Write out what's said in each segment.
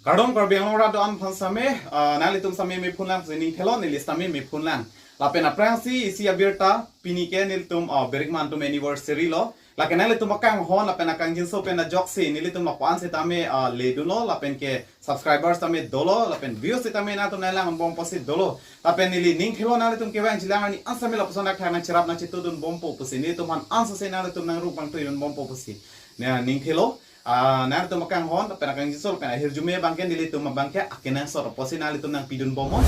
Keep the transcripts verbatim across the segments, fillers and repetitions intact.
Kardom Karbi Anglong arat do-an aphan sitame, ah, nanglitum sitame mephun lang, sining thelo neli sitame mephun lang. Lapen aphrangsi isi abirta, pini ke nelitum, ah, Berikman atum anniversary lo. Lake nanglitum akanghon lapen akangjinso pen ajoksi nelitum lapu-an sitame, ah, ledunlo, lapen ke subscribers sitame dolo, lapen views sitame nangtum nanglangbom pusi dolo. Lapen neli ning thelo nanglitum kevang jilang arni an sitame lapuson dak thang nangcherap nangchetudunbompo pusi, nelitum aphan ansose nanglitum nangrung pangtuidunbompo pusi. Ne ning thelo, ah, nangtum akanghon, lapen akangjinso, lapen ahirjume abangke nelitum abangke akenangsot apotsi nanglitum nangpidunbomnon.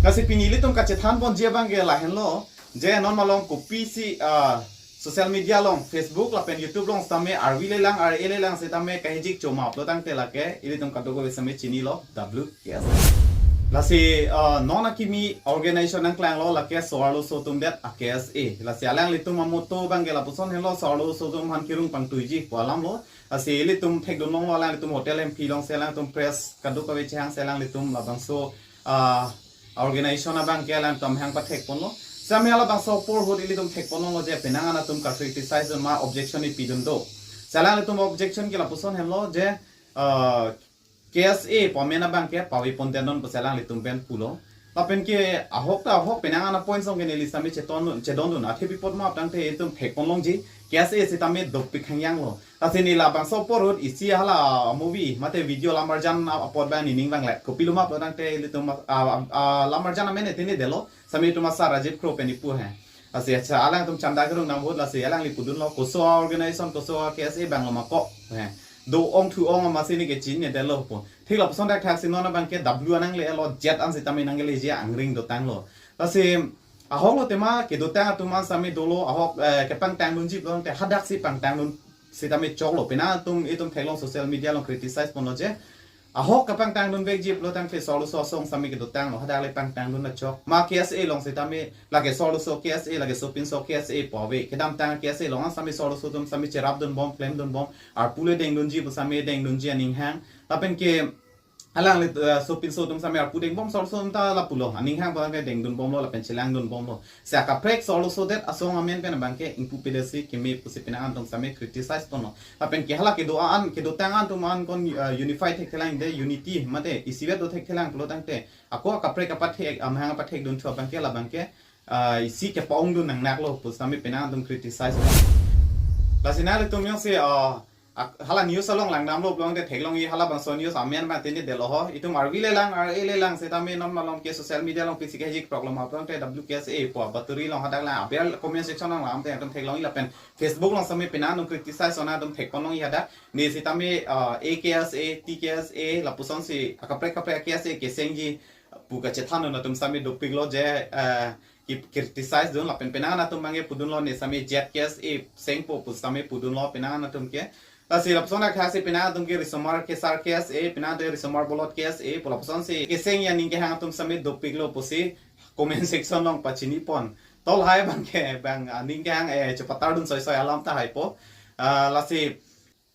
Lasi pini ilitum kachethanponji abangke lahenlo, je non malom kopisi, ah, social media along, Facebook lapen YouTube along sitame arvi lelang, ar-e lelang sitame kahijik choma upload tangte lake ilitum kadokave sitame chinilo, W K S A. Lasi, ah, non akimi organization nangklanglo, lake so-arloso atum det a K S A. Lasi alanglitum amotto abangke lapuson henlo, so-arloso atum aphan kerung pangtuiji pu alamlo. Lasi ilitum thekdunlonglo, alanglitum hotel hemphi alongsi alangtum press kadokave chehangsi alanglitum labangso, ah, organization abangke alangtum amahang pathekponlo. Sitame halabangso apor ahut ilitum thekponlonglo je penang an atum ka-criticize dun ma objection ipidun do. Si alanglitum objection ke lapuson henlo je, ah, K S A pu amen abangke paveponte non pusi alanglitum pen pulo. Lapen ke ahok ta ahok penang an apoint song ke neli sitame cheton, chedondun. Athe pi apot ma tangte itum thekponlongji, K S A sitame dopik hangyanglo. Lasi neli labangso apor ahut isi hala movie mate video Lamarjan apot abang nening vangle. Kopilo ma pulo tangte ilitum, ah, ah, Lamarjan amen tini delo. Sitame itum asar Rajiv Kro pen ipu he. Lasi acha alangtum chanda kerung nang ahut lasi alangli pudunlo, koso organization, koso K S A abanglo ma ko he. Do-ong thu-ong amatsi ne kechinine detlo pu. Thik lapuson dak thaksi non abangke W ananglelo, Z an sitame nangleji angring dotanglo. Lasi ahoklo tema kedotang atum an sitame dolo, ahok, eh, kepangtangdunji pulo tangte hadaksi pangtangdun sitame choklo. Penang atum itum theklong social media along criticize ponlo je ahok kepangtangdunvekji pulo tangte so-arloso asong sitame kedotanglo, hadak le pangtangdun achok. Ma K S A along sitame lake so-arloso K S A, lake sopinso K S A pu ave. Kedamtang K S A along an sitame so-arloso atum sitame cherapdunbom, klemdunbom, arpu le dengdunji pu sitame dengdunji aning hang. Lapen ke alangli, eh, sopinso atum sitame arpu dengbom, so-arloso atum ta lapulo. Aning hang pu tangte dengdunbomlo lapen chelangdunbomlo. Si akaprek so-arloso det asong amen pen abangke ingpu pedesi keme pusi penang an atum sitame criticize ponlo. Lapen ke hala kedo an, kedotang an atum an kon, eh, unify thekthelang de, unity mate isivet do thekthelang pulo tangte ako akaprek apathek, amahang apathekdun thu abangke labangke, ah, isi kepa-ongdun nangnaklo pu sitame penang atum criticize. Lasi nanglitum jongsi, ah, ak-, hala news along langdamlo pulo tangte theklongji, halabangso news amen abang tini delo ho. Itum arvi lelang, ar-e lelang sitame non malom ke social media along pisi kehijik problem pulo tangte W K S A pu baturi along hadak lang aber comment section along lam te itum theklongji lapen Facebook along sitame penang atum criticize, so nangtum thekponlongji hadak. Ne sitame, ah, A K S A, T K S A, lapusonsi akaprek kaprek K S A kesengji pu kachethandun atum sitame dopiklo je, eh, ki-, criticize dun lapen penang an atum abangke pudunlo ne sitame Z K S A sengpo pu sitame pudunlo penang an atum ke. Lasi lapuson akhasi penang atum ke risomar kesar K S A, penang atum risomar bolot K S A pu lapusonsi kesengji aning kehang atum sitame dopiklo pusi comment section along pachinipon. To lahai abangke bang aning kehang, eh, chepatardun soisoi alam tahai po. Ah, lasi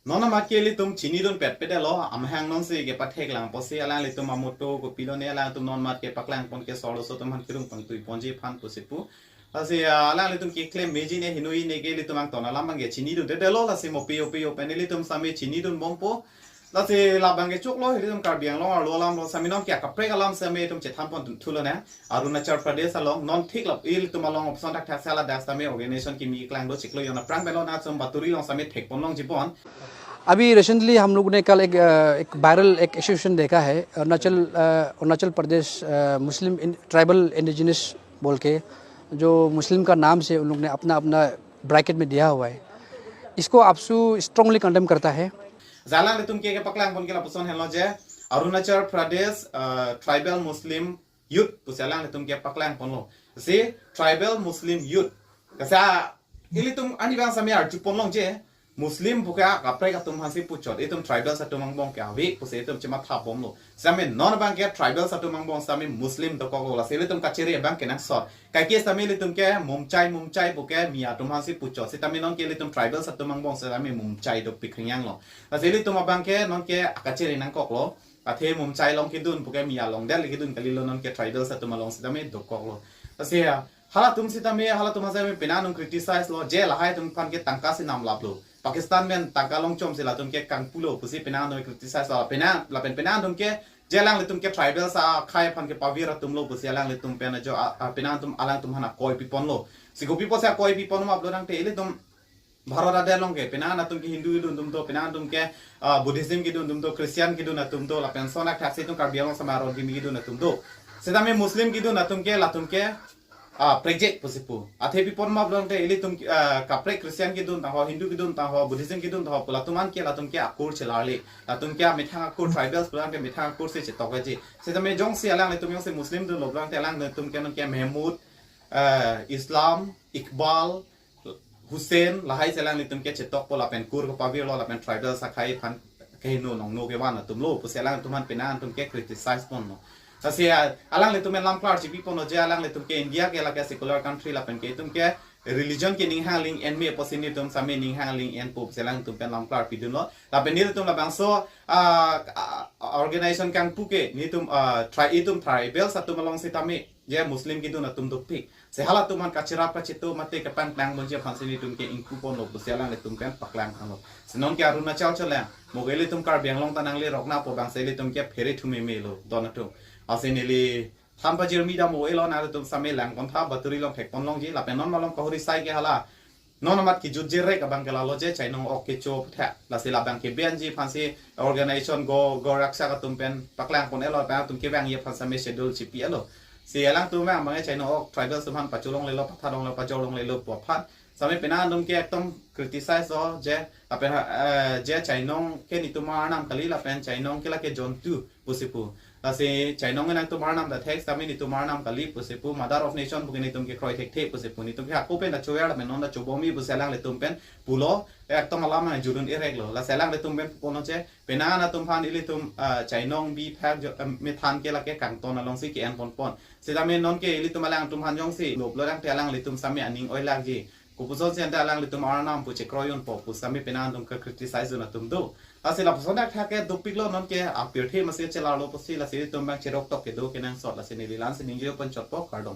non amat ke ilitum chinidun petpedetlo, amahang nonsi kepatheklang pusi, alanglitum amotto kopilo ne alangtum non amat kepaklangpon ke so-arloso atum aphan kerung pangtuiponji aphan pusi pu. Lasi, ah, alanglitum keklem meji ne hinoi ne ke ilitum angton alam abangke chinidundedetlo, lasi mo peyo peyo pen ilitum sitame chinidunbompo. Lasi labangke choklo, ilitum Karbi Anglong arlo alamlo, sitame non ke akaprek alam sitame itum chethanpon thulo ne. Arunachal Pradesh along non thik lap ilitum along opson thakthak sala dak sitame organization kimi keklang do, chiklo jon aphrang pen lo, nangtum baturi along sitame thekponlongji pon. अभी रिसेंटली हम लोग ने कल एक, अ, एक वायरल एक एसोसिएशन देखा है, अरुणाचल, अ, अरुणाचल प्रदेश, अ, मुस्लिम इन-, ट्राइबल इंडिजिनस बोल के, जो मुस्लिम का नाम से उन लोग ने अपना, अपना ब्रैकेट में दिया हुआ है। इसको AAPSU स्ट्रांगली कंडेम करता है। Lasi alanglitum ke kepaklangpon ke lapuson henlo je Arunachal Pradesh, uh, Tribal Muslim Youth pusi alanglitum kepaklangponlo. Si Tribal Muslim Youth. Lasi ilitum arni abang sitame arjuponlong je Muslim pu ke akaprek atum aphansi puchot, itum tribals atum angbong ke ave pusi itum chemathabomlo. Sitame non abangke tribals atum angbong sitame Muslim dokoklo, lasi ilitum kachere abangke nangsot. Kaike sitame ilitum ke mumchai mumchai pu ke Miya atum aphansi puchot. Sitame non ke ilitum tribals atum angbong sitame mumchai dopik hangyanglo. Lasi ilitum abangke non ke akachere nangkoklo. Athe mumchai along kedun pu ke Miya along det le kedun kalilo, non ke tribals atum along sitame dokoklo. Lasi, ah, halatum sitame, halatum sitame penang atum criticize lo, je lahai atum aphan ke tangka si namlaplo. Pakistan pen tangka longchom si latum ke kangpulo pusi penang atum criticize lo. Penang, lapen penang atum ke je alanglitum ke tribals akhei aphan kepavir atumlo pusi alanglitum pen ajo, a, a, penang atum alangtum aphan akoi piponlo. Si kopi pusi akoi pipon ma pulo tangte ilitum Bharat adet along ke penang atum ke Hindu kedun atum do, penang atum ke, ah, Buddhism kedun atum do, Christian kedun atum do, lapen lason athak si itum Karbi Anglong samar aron kimi kedun atum do. Setame Muslim kedun atum ke latum ke, ah, prejek pusi pu. Athe pipon ma pulo tangte ilitum, ah, kaprek Christian kedun ta ho, Hindu kedun ta ho, Buddhism kedun ta ho, pu latum an ke latum ke akur chelarle. Latum ke amethang akur, tribals pulo tangte methang akur si chetok aji. Setame jongsi alanglitum jongsi Muslim dunlo pulo tangte alanglitum ke non ke Mehmud, ah, Islam, Iqbal, Hussain, lahai si alanglitum ke chetokpo lapen kur kepavirlo lapen tribals akhei aphan kehingno nongno kevan atumlo pusi alanglitum aphan penang atum ke criticize ponlo. Lasi, ah, alanglitum pen lamklar chipi ponlo je alanglitum ke India ke lake secular country lapen ke itum ke religion ke ning hang ling en me pusi nelitum same ning hang ling enpo pusi alanglitum pen lamklar pidunlo. Lapen nelitum labangso, ah, ah, organization kangpu ke nelitum, ah, tri-, itum tribals atum along sitame je Muslim kedun atum dopik. Si halatum aphan kachirap kachito mate kepangklang ponji aphan si nelitum ke ingpu ponlo pusi alanglitum pen paklang tanglo. Si non ke Arunachal chelang, mo ke ilitum Karbi Anglong ta nanglerok nangpo abang si ilitum ke phere thu meme lo don atum. Lasi neli than pajirmi dam o elo nangtum same lang pon tha, baturi along thek pon longji, lapen non malom kahuri sai ke hala. Non amat kijut jirek abang ke lalo je chainong ok kecho putha. Lasi labang ke ben ji aphan si organization Gau, Gau Rakshak atum pen paklang pon elo, lapen atum kevangji aphan same schedule chipi elo. Si alangtum vang abang chainong ok tribals atum aphan pacholonglelo, patha longlelo, pajor longlelo pu aphan. Same penang atum ke ekdom criticize lo je, lapen, eh, je chainong ke nelitum arnam kali lapen chainong ke lake jontu pusi pu. Lasi chainong nangtum arnam ta thek, sitame nelitum arnam kali pusi pu, mother of nation pu ke nelitum kekroi thekthe pusi pu, nelitum ke hako pen ta chover lapen non ta chobom-i pusi alanglitum pen pulo, ekdom alam nang judun irek lo. Lasi alanglitum pen puponlo je, penang atum aphan ilitum, ah, chainong bi phak jo, em, methan ke lake kangton along si ke-en ponpon. Sitame non ke ilitum alangtum aphan jongsi lo pulo tangte alanglitum same aning oilakji. Kopuson si anta alanglitum arnam pu chekroi unpo pu same penang atum ke criticize un atum do. Lasi lapuson athak ke dopiklo non ke apirthe masi chelarlo pusi lasi itum abang cherok tok kedo kenangsot lasi neli la-an si ningje ponchotpo, kardom.